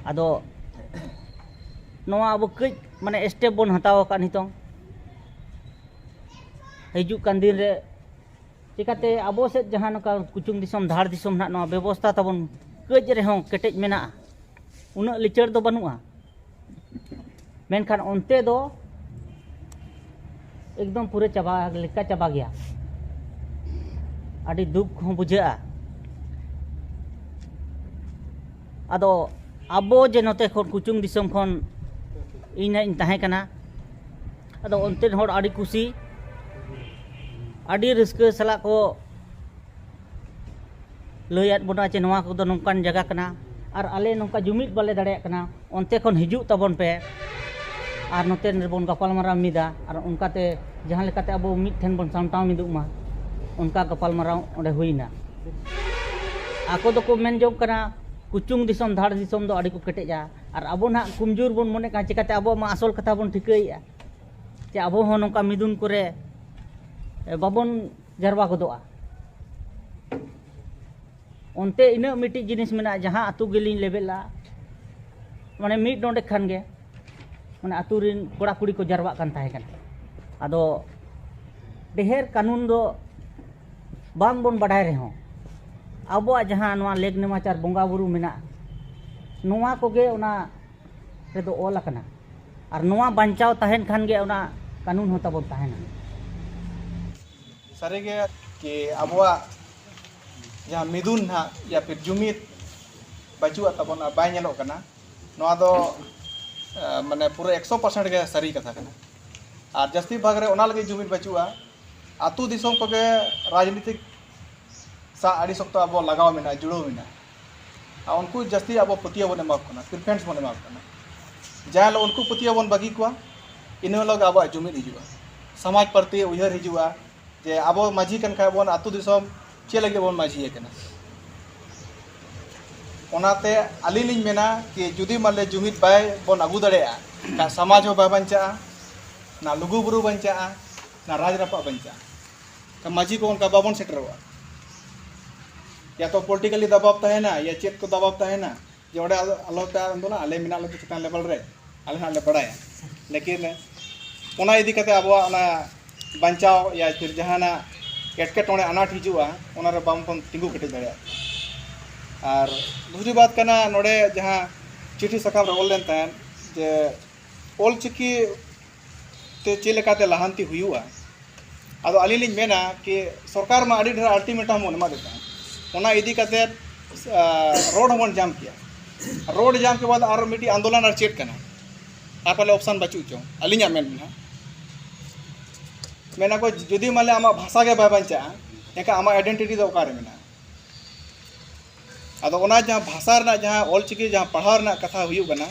ᱟᱫᱚ ᱱᱚᱣᱟ ᱟᱵᱚ ᱠᱟᱹᱡ ᱢᱟᱱᱮ step ᱵᱚᱱ ᱦᱟᱛᱟᱣ ᱟᱠᱟᱫ ᱱᱤᱛᱚᱝ, ᱦᱤᱡᱩᱜ ᱠᱟᱱ ᱫᱤᱱ ᱨᱮ ᱪᱤᱠᱟᱹᱛᱮ ᱟᱵᱚ ᱥᱮᱫ ᱡᱟᱦᱟᱸ ᱱᱚᱝᱠᱟ ᱠᱩᱪᱩᱝ ᱫᱤᱥᱚᱢ, ᱫᱷᱟᱲ ᱫᱤᱥᱚᱢ ᱱᱟᱦᱟᱜ ᱱᱚᱣᱟ ᱵᱮᱵᱚᱥᱛᱷᱟ ᱛᱟᱵᱚᱱ ᱠᱟᱹᱡ ᱨᱮᱦᱚᱸ ᱠᱮᱴᱮᱡ ᱢᱮᱱᱟᱜᱼᱟ, ᱩᱱᱟᱹᱜ ᱞᱤᱪᱟᱹᱲ ᱫᱚ ᱵᱟᱹᱱᱩᱜᱼᱟ᱾ ᱢᱮᱱᱠᱷᱟᱱ ᱚᱱᱛᱮ ᱫᱚ ᱮᱠᱫᱚᱢ ᱯᱩᱨᱟᱹ ᱪᱟᱵᱟ ᱞᱮᱠᱟ ᱪᱟᱵᱟ ᱜᱮᱭᱟ, ᱟᱹᱰᱤ ᱫᱩᱠ ᱦᱚᱸ ᱵᱩᱡᱷᱟᱹᱜᱼᱟ᱾ ᱟᱫᱚ ᱟᱵᱚ ᱡᱮ ᱱᱚᱛᱮ ᱠᱷᱚᱱ ᱠᱩᱪᱩᱝ ᱫᱤᱥᱚᱢ ᱠᱷᱚᱱ ᱤᱧ ᱱᱟᱜ ᱤᱧ ᱛᱟᱦᱮᱸ ᱠᱟᱱᱟ, ᱟᱫᱚ ᱚᱱᱛᱮᱱ ᱦᱚᱲ ᱟᱹᱰᱤ ᱠᱩᱥᱤ, ᱟᱹᱰᱤ ᱨᱟᱹᱥᱠᱟᱹ ᱥᱟᱞᱟᱜ ᱠᱚ ᱞᱟᱹᱭᱟᱫ ᱵᱚᱱᱟ ᱡᱮ ᱱᱚᱣᱟ ᱠᱚᱫᱚ ᱱᱚᱝᱠᱟᱱ ᱡᱟᱭᱜᱟ ᱠᱟᱱᱟ, ᱟᱨ ᱟᱞᱮ ᱱᱚᱝᱠᱟ ᱡᱩᱢᱤᱫ ᱵᱟᱞᱮ ᱫᱟᱲᱮᱭᱟᱜ ᱠᱟᱱᱟ, ᱚᱱᱛᱮ ᱠᱷᱚᱱ ᱦᱤᱡᱩᱜ ᱛᱟᱵᱚᱱ ᱯᱮ ᱟᱨ ᱱᱚᱛᱮ ᱨᱮᱵᱚᱱ ᱜᱟᱯᱟᱞ ᱢᱟᱨᱟᱣ ᱢᱤᱫᱟ, ᱟᱨ ᱚᱱᱠᱟᱛᱮ ᱡᱟᱦᱟᱸ ᱞᱮᱠᱟᱛᱮ ᱟᱵᱚ ᱢᱤᱫ ᱴᱷᱮᱱ ᱵᱚᱱ ᱥᱟᱢᱴᱟᱣ ᱢᱤᱫᱚᱜ ᱢᱟ᱾ ᱚᱱᱠᱟ ᱜᱟᱯᱟᱞᱢᱟᱨᱟᱣ ᱚᱸᱰᱮ ᱦᱩᱭᱱᱟ᱾ ᱟᱠᱚ ᱫᱚᱠᱚ ᱢᱮᱱ ᱡᱚᱝ ᱠᱟᱱᱟ, ᱠᱩᱪᱩᱝ ᱫᱤᱥᱚᱢ, ᱫᱷᱟᱲ ᱫᱤᱥᱚᱢ ᱫᱚ ᱟᱹᱰᱤ ᱠᱚ ᱠᱮᱴᱮᱡᱟ, ᱟᱨ ᱟᱵᱚ ᱱᱟᱦᱟᱜ ᱠᱚᱢᱡᱳᱨ ᱵᱚᱱ ᱢᱚᱱᱮᱜ ᱠᱟᱱᱟ᱾ ᱪᱤᱠᱟᱹᱛᱮ ᱟᱵᱚᱣᱟᱜ ᱢᱟ ᱟᱥᱚᱞ ᱠᱟᱛᱷᱟ ᱵᱚᱱ ᱴᱷᱤᱠᱟᱹᱭᱮᱫᱼᱟ, ᱡᱮ ᱟᱵᱚ ᱦᱚᱸ ᱱᱚᱝᱠᱟ ᱢᱤᱫᱩᱱ ᱠᱚᱨᱮ ᱵᱟᱵᱚᱱ ᱡᱟᱨᱣᱟ ᱜᱚᱫᱚᱜᱼᱟ᱾ ᱚᱱᱛᱮ ᱤᱱᱟᱹᱜ ᱢᱤᱫᱴᱤᱡ ᱡᱤᱱᱤᱥ ᱢᱮᱱᱟᱜᱼᱟ, ᱡᱟᱦᱟᱸ ᱟᱹᱛᱩ ᱜᱮᱞᱤᱧ ᱞᱮᱵᱮᱫ ᱞᱟᱜᱼᱟ, ᱢᱟᱱᱮ ᱢᱤᱫ ᱰᱚᱸᱰᱮᱠ ᱠᱷᱟᱱ ᱜᱮ ᱢᱟᱱᱮ ᱟᱹᱛᱩ ᱨᱮᱱ ᱠᱚᱲᱟ ᱠᱩᱲᱤ ᱠᱚ ᱡᱟᱨᱣᱟᱜ ᱠᱟᱱ ᱛᱟᱦᱮᱸ ᱠᱟᱱᱟ᱾ ᱟᱫᱚ ᱰᱷᱮᱨ ᱠᱟᱹᱱᱩᱱ ᱫᱚ ᱵᱟᱝ ᱵᱚᱱ ᱵᱟᱰᱟᱭ ᱨᱮᱦᱚᱸ, ᱟᱵᱚᱣᱟᱜ ᱡᱟᱦᱟᱸ ᱱᱚᱣᱟ ᱞᱮᱠ ᱱᱮᱢᱟᱪᱟᱨ ᱵᱚᱸᱜᱟ ᱵᱩᱨᱩ ᱢᱮᱱᱟᱜᱼᱟ, ᱱᱚᱣᱟ ᱠᱚᱜᱮ ᱚᱱᱟ ᱨᱮᱫᱚ ᱚᱞ ᱟᱠᱟᱱᱟ᱾ ᱟᱨ ᱱᱚᱣᱟ ᱵᱟᱧᱪᱟᱣ ᱛᱟᱦᱮᱱ ᱠᱷᱟᱱ ᱜᱮ ᱚᱱᱟ ᱠᱟᱹᱱᱩᱱ ᱦᱚᱸ ᱛᱟᱵᱚᱱ ᱛᱟᱦᱮᱱᱟ᱾ ᱥᱟᱹᱨᱤᱜᱮ ᱠᱤ ᱟᱵᱚᱣᱟᱜ ᱡᱟᱦᱟᱸ ᱢᱤᱫᱩᱱ ᱱᱟᱦᱟᱜ ᱭᱟ ᱯᱷᱤᱨ ᱡᱩᱢᱤᱫ ᱵᱟᱹᱪᱩᱜᱼᱟ ᱛᱟᱵᱚᱱ ᱟᱨ ᱵᱟᱭ ᱧᱮᱞᱚᱜ ᱠᱟᱱᱟ, ᱱᱚᱣᱟ ᱫᱚ ᱢᱟᱱᱮ ᱯᱩᱨᱟᱹ ᱮᱠᱥᱚ ᱯᱟᱨᱥᱮᱱᱴ ᱜᱮ ᱥᱟᱹᱨᱤ ᱠᱟᱛᱷᱟ ᱠᱟᱱᱟ᱾ ᱟᱨ ᱡᱟᱹᱥᱛᱤ ᱵᱷᱟᱜᱽ ᱨᱮ ᱚᱱᱟ ᱞᱟᱹᱜᱤᱫ ᱡᱩᱢᱤᱫ ᱵᱟᱹᱪᱩᱜᱼᱟ᱾ ᱟᱹᱛᱩ ᱫᱤᱥᱚᱢ ᱠᱚᱜᱮ ᱨᱟᱡᱽᱱᱤᱛᱤᱠ ᱥᱟᱶ ᱟᱹᱰᱤ ᱥᱚᱠᱛᱚ ᱟᱵᱚ ᱞᱟᱜᱟᱣ ᱢᱮᱱᱟᱜᱼᱟ, ᱡᱩᱲᱟᱹᱣ ᱢᱮᱱᱟᱜᱼᱟ᱾ ᱟᱨ ᱩᱱᱠᱩ ᱡᱟᱹᱥᱛᱤ ᱟᱵᱚ ᱯᱟᱹᱛᱭᱟᱹᱣ ᱵᱚᱱ ᱮᱢᱟ ᱠᱚ ᱠᱟᱱᱟ, ᱯᱨᱤᱯᱷᱟᱨᱮᱱᱥ ᱵᱚᱱ ᱮᱢᱟ ᱠᱚ ᱠᱟᱱᱟ᱾ ᱡᱟᱦᱟᱸ ᱦᱤᱞᱳᱜ ᱩᱱᱠᱩ ᱯᱟᱹᱛᱭᱟᱹᱣ ᱵᱚᱱ ᱵᱟᱹᱜᱤ ᱠᱚᱣᱟ, ᱤᱱᱟᱹ ᱦᱤᱞᱳᱜ ᱜᱮ ᱟᱵᱚᱣᱟᱜ ᱡᱩᱢᱤᱫ ᱦᱤᱡᱩᱜᱼᱟ, ᱥᱚᱢᱟᱡᱽ ᱯᱨᱚᱛᱤ ᱩᱭᱦᱟᱹᱨ ᱦᱤᱡᱩᱜᱼᱟ, ᱡᱮ ᱟᱵᱚ ᱢᱟᱹᱡᱷᱤ ᱠᱟᱱ ᱠᱷᱟᱡ ᱵᱚᱱ ᱟᱹᱛᱩ ᱫᱤᱥᱚᱢ ᱪᱮᱫ ᱞᱟᱹᱜᱤᱫ ᱵᱚᱱ ᱢᱟᱹᱡᱷᱤ ᱟᱠᱟᱱᱟ᱾ ᱚᱱᱟᱛᱮ ᱟᱹᱞᱤᱧ ᱞᱤᱧ ᱢᱮᱱᱟ ᱠᱤ ᱡᱩᱫᱤ ᱢᱟᱱᱮ ᱡᱩᱢᱤᱫ ᱵᱟᱭ ᱵᱚᱱ ᱟᱹᱜᱩ ᱫᱟᱲᱮᱭᱟᱜᱼᱟ, ᱮᱱᱠᱷᱟᱱ ᱥᱚᱢᱟᱡᱽ ᱦᱚᱸ ᱵᱟᱭ ᱵᱟᱧᱪᱟᱜᱼᱟ, ᱱᱟ ᱞᱩᱜᱩ ᱵᱩᱨᱩ ᱵᱟᱧᱪᱟᱜᱼᱟ, ᱱᱟ ᱨᱟᱡᱽ ᱨᱟᱯᱟᱜ ᱵᱟᱧᱪᱟᱜᱼᱟ᱾ ᱮᱱᱠᱷᱟᱱ ᱢᱟᱹᱡᱷᱤ ᱠᱚ ᱚᱱᱠᱟ ᱵᱟᱵᱚᱱ ᱥᱮᱴᱮᱨᱚᱜᱼᱟ᱾ ᱭᱟ ᱛᱚ ᱯᱚᱞᱤᱴᱤᱠᱟᱞᱤ ᱫᱟᱵᱟᱣ ᱛᱟᱦᱮᱱᱟ, ᱭᱟ ᱪᱮᱫ ᱠᱚ ᱫᱟᱵᱟᱣ ᱛᱟᱦᱮᱱᱟ, ᱡᱮ ᱚᱸᱰᱮ ᱟᱞᱚ, ᱟᱞᱚ ᱯᱮ ᱟᱸᱫᱳᱞᱚᱱᱟ, ᱟᱞᱮ ᱢᱮᱱᱟᱜ ᱞᱮ ᱪᱮᱛᱟᱱ ᱞᱮᱵᱮᱞ ᱨᱮ, ᱟᱞᱮ ᱦᱟᱸᱜ ᱞᱮ ᱵᱟᱲᱟᱭᱟ᱾ ᱞᱮᱠᱤᱱ ᱚᱱᱟ ᱤᱫᱤ ᱠᱟᱛᱮ ᱟᱵᱚᱣᱟᱜ ᱚᱱᱟ ᱵᱟᱧᱪᱟᱣ ᱭᱟ ᱯᱷᱤᱨ ᱡᱟᱦᱟᱱᱟᱜ ᱮᱴᱠᱮᱴᱚᱬᱮ ᱟᱱᱟᱴ ᱦᱤᱡᱩᱜᱼᱟ, ᱚᱱᱟ ᱨᱮ ᱵᱟᱝ ᱵᱚᱱ ᱛᱤᱸᱜᱩ ᱠᱮᱴᱮᱡ ᱫᱟᱲᱮᱭᱟᱜᱼᱟ᱾ ᱟᱨ ᱫᱩᱥᱨᱤ ᱵᱟᱛ ᱠᱟᱱᱟ, ᱱᱚᱰᱮ ᱡᱟᱦᱟᱸ ᱪᱤᱴᱷᱤ ᱥᱟᱠᱟᱢ ᱨᱮ ᱚᱞ ᱞᱮᱱ ᱛᱟᱦᱮᱸᱫ ᱡᱮ ᱚᱞ ᱪᱤᱠᱤ ᱛᱮ ᱪᱮᱫ ᱞᱮᱠᱟᱛᱮ ᱞᱟᱦᱟᱱᱛᱤ ᱦᱩᱭᱩᱜᱼᱟ, ᱟᱫᱚ ᱟᱹᱞᱤᱧ ᱞᱤᱧ ᱢᱮᱱᱟ ᱠᱤ ᱥᱚᱨᱠᱟᱨ ᱢᱟ ᱟᱹᱰᱤ ᱰᱷᱮᱨ ᱟᱞᱴᱤᱢᱮᱴᱟᱢ ᱵᱚᱱ ᱮᱢᱟᱫᱮ ᱛᱟᱦᱮᱸᱫ, ᱚᱱᱟ ᱤᱫᱤ ᱠᱟᱛᱮ ᱨᱳᱰ ᱦᱚᱸᱵᱚᱱ ᱡᱟᱢ ᱠᱮᱭᱟ᱾ ᱨᱳᱰ ᱡᱟᱢ ᱠᱮ ᱵᱟᱫ ᱟᱨ ᱢᱤᱫᱴᱤᱡ ᱟᱱᱫᱳᱞᱚᱱ ᱟᱨ ᱪᱮᱫ ᱠᱟᱱᱟ? ᱟᱨ ᱯᱟᱞᱮ ᱚᱯᱥᱟᱱ ᱵᱟᱹᱪᱩᱜ ᱪᱚᱝ, ᱟᱹᱞᱤᱧᱟᱜ ᱢᱮᱱ ᱢᱮᱱᱟᱜᱼᱟ᱾ ᱢᱮᱱᱟ ᱠᱚ ᱡᱩᱫᱤ ᱢᱟᱱᱮ ᱟᱢᱟᱜ ᱵᱷᱟᱥᱟ ᱜᱮ ᱵᱟᱭ ᱵᱟᱧᱪᱟᱜᱼᱟ, ᱮᱱᱠᱷᱟᱱ ᱟᱢᱟᱜ ᱟᱭᱰᱮᱱᱴᱤᱴᱤ ᱫᱚ ᱚᱠᱟᱨᱮ ᱢᱮᱱᱟᱜᱼᱟ? ᱟᱫᱚ ᱚᱱᱟ ᱡᱟᱦᱟᱸ ᱵᱷᱟᱥᱟ ᱨᱮᱱᱟᱜ ᱡᱟᱦᱟᱸ ᱚᱞᱪᱤᱠᱤ ᱡᱟᱦᱟᱸ ᱯᱟᱲᱦᱟᱣ ᱨᱮᱱᱟᱜ ᱠᱟᱛᱷᱟ ᱦᱩᱭᱩᱜ ᱠᱟᱱᱟ,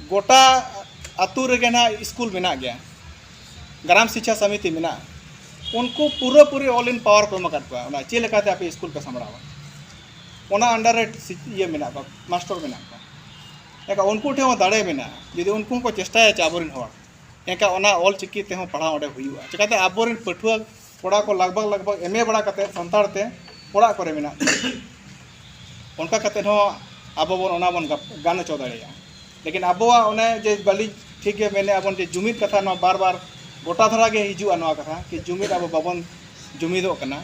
ᱜᱚᱴᱟ ᱟᱹᱛᱩ ᱨᱮᱜᱮ ᱱᱟᱦᱟᱜ ᱥᱠᱩᱞ ᱢᱮᱱᱟᱜ ᱜᱮᱭᱟ, ᱜᱨᱟᱢ ᱥᱤᱠᱪᱷᱟ ᱥᱚᱢᱤᱛᱤ ᱢᱮᱱᱟᱜᱼᱟ, ᱩᱱᱠᱩ ᱯᱩᱨᱟᱹᱯᱩᱨᱤ ᱚᱞ ᱤᱱ ᱯᱟᱣᱟᱨ ᱠᱚ ᱮᱢ ᱟᱠᱟᱫ ᱠᱚᱣᱟ, ᱚᱱᱟ ᱪᱮᱫ ᱞᱮᱠᱟᱛᱮ ᱟᱯᱮ ᱥᱠᱩᱞ ᱯᱮ ᱥᱟᱢᱵᱲᱟᱣᱟ, ᱚᱱᱟ ᱟᱱᱰᱟᱨ ᱨᱮ ᱥᱤ- ᱤᱭᱟᱹ ᱢᱮᱱᱟᱜ ᱠᱚᱣᱟ, ᱢᱟᱥᱴᱟᱨ ᱢᱮᱱᱟᱜ ᱠᱚᱣᱟ᱾ ᱮᱱᱠᱷᱟᱱ ᱩᱱᱠᱩ ᱴᱷᱮᱱ ᱦᱚᱸ ᱫᱟᱲᱮ ᱢᱮᱱᱟᱜᱼᱟ᱾ ᱡᱩᱫᱤ ᱩᱱᱠᱩ ᱦᱚᱸᱠᱚ ᱪᱮᱥᱴᱟᱭᱟ ᱪᱮ ᱟᱵᱚᱨᱮᱱ ᱦᱚᱲ, ᱮᱱᱠᱷᱟᱱ ᱚᱱᱟ ᱚᱞ ᱪᱤᱠᱤ ᱛᱮᱦᱚᱸ ᱯᱟᱲᱦᱟᱣ ᱚᱸᱰᱮ ᱦᱩᱭᱩᱜᱼᱟ᱾ ᱪᱤᱠᱟᱹᱛᱮ ᱟᱵᱚᱨᱮᱱ ᱯᱟᱹᱴᱷᱩᱣᱟᱹ ᱠᱚᱲᱟ ᱠᱚ ᱞᱟᱜᱽ ᱵᱷᱟᱜᱽ ᱞᱟᱜᱽ ᱵᱷᱟᱜᱽ ᱮᱢ ᱮ ᱵᱟᱲᱟ ᱠᱟᱛᱮ ᱥᱟᱱᱛᱟᱲ ᱛᱮ ᱚᱲᱟᱜ ᱠᱚᱨᱮ ᱢᱮᱱᱟᱜ ᱠᱚᱣᱟ᱾ ᱚᱱᱠᱟ ᱠᱟᱛᱮ ᱦᱚᱸ ᱟᱵᱚ ᱵᱚᱱ ᱚᱱᱟ ᱵᱚᱱ ᱜᱟᱯ- ᱜᱟᱱ ᱦᱚᱪᱚ ᱫᱟᱲᱮᱭᱟᱜᱼᱟ᱾ ᱞᱮᱠᱤᱱ ᱟᱵᱚᱣᱟᱜ ᱚᱱᱮ ᱡᱮ ᱵᱟᱹᱞᱤᱧ ᱴᱷᱤᱠ ᱜᱮ ᱢᱮᱱᱮᱫᱼᱟ ᱵᱚᱱ ᱡᱮ ᱡᱩᱢᱤᱫ ᱠᱟᱛᱷᱟ, ᱱᱚᱣᱟ ᱵᱟᱨ ᱵᱟᱨ ᱜᱚᱴᱟ ᱫᱷᱟᱨᱟ ᱜᱮ ᱦᱤᱡᱩᱜᱼᱟ ᱱᱚᱣᱟ ᱠᱟᱛᱷᱟ, ᱠᱤ ᱡᱩᱢᱤᱫ ᱟᱵᱚ ᱵᱟᱵᱚᱱ ᱡᱩᱢᱤᱫᱚᱜ ᱠᱟᱱᱟ᱾